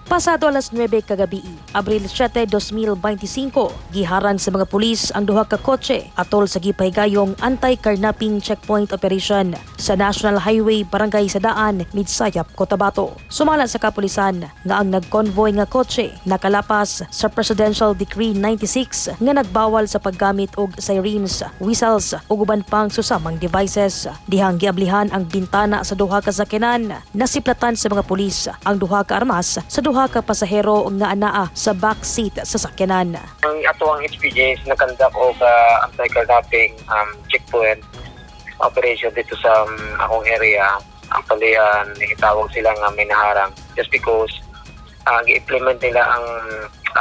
Pasado alas 9 kagabi, Abril 7, 2025, giharang sa mga pulis ang duha ka kotse atol sa gipahigayong anti-carnapping checkpoint operation sa National Highway, Barangay Sadaan, Midsayap, Cotabato. Sumala sa kapulisan nga ang nagconvoy nga kotse nakalapas sa Presidential Decree 96 nga nagbawal sa paggamit og sirens, whistles ug uban pang susamang devices. Dihang giablihan ang bintana sa duha ka sakyanan, nasiplatan sa mga pulis ang duha ka armas sa duha ka pasahero nga anaa sa back seat sa sakyanan. Ang ato ang HPG is nag-conduct og anti-carnapping checkpoint operation dito sa akong area. Actually, itawag sila nga may naharang just because gi-implement nila ang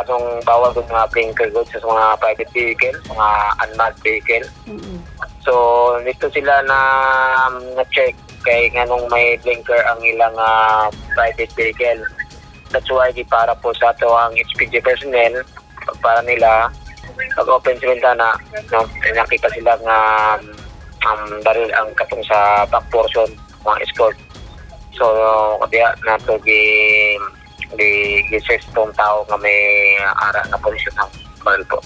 atong bawal kung mga blinker goods sa mga private vehicle, mga unmanned vehicle. So, dito sila na na-check kay nganong may blinker ang ilang private vehicle. That's why di para po sa ato ang HPG personnel para nila pag open sa bintana, no, eh, nakita sila nga baril ang katong sa back portion mga escort. So kaya nato gi gi gi tong tao nga may ara nga posisyon ng baril po.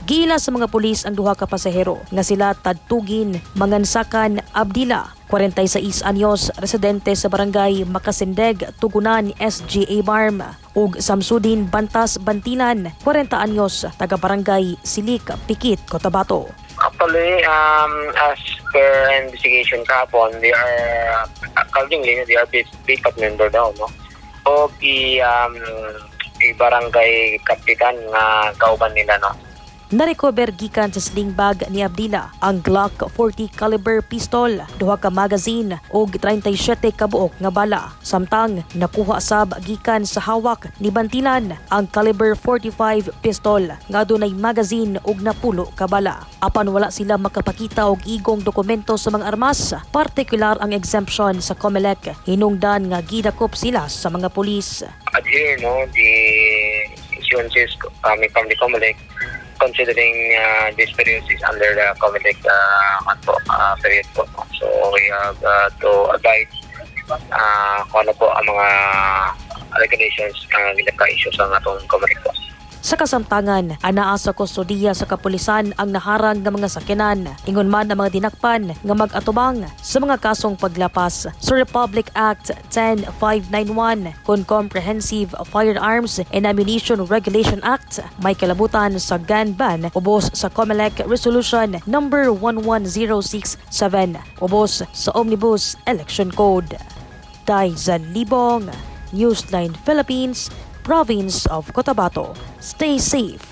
Giila sa mga pulis ang duha ka pasahero nga sila Tadtugin Mangansakan Abdila, 46 anyos, residente sa Barangay Makasindeg, Tugunan, SGA Barm, ug Samsudin Bantas Bantilan, 40 anyos, taga Barangay Silik, Pikit, Cotabato. Actually, as per investigation kahapon, they are, accordingly, they are BIFAP member daw, no? O i barangay kapitan nga kauban nila, no? Narecover gikan sa sling bag ni Abdila ang Glock 40 caliber pistol, duha ka magazine ug 37 ka buok nga bala. Samtang nakuha sab gikan sa hawak ni Bantilan ang caliber 45 pistol nga adunay magazine ug 10 ka bala. Apan wala sila makapakita og igong dokumento sa mga armas, partikular ang exemption sa COMELEC. Hinungdan nga gidakop sila sa mga pulis. Adhere, no, the issuances coming from the COMELEC, considering this period is under the COMELEC ano po, period po, no? So we have to abide kung ano po ang mga regulations ang ginaka-issue sa atong COMELEC po. Sa kasamtangan, anaa sa kustodiya sa kapulisan ang naharang nga mga sakyanan. Ingon man ang mga dinakpan nga mag-atubang sa mga kasong paglapas sa Republic Act 10591 kon Comprehensive Firearms and Ammunition Regulation Act, may kalabutan sa gun ban ubos sa COMELEC Resolution number 11067 ubos sa Omnibus Election Code. Daizan Libong, Newsline Philippines, Province of Cotabato. Stay safe.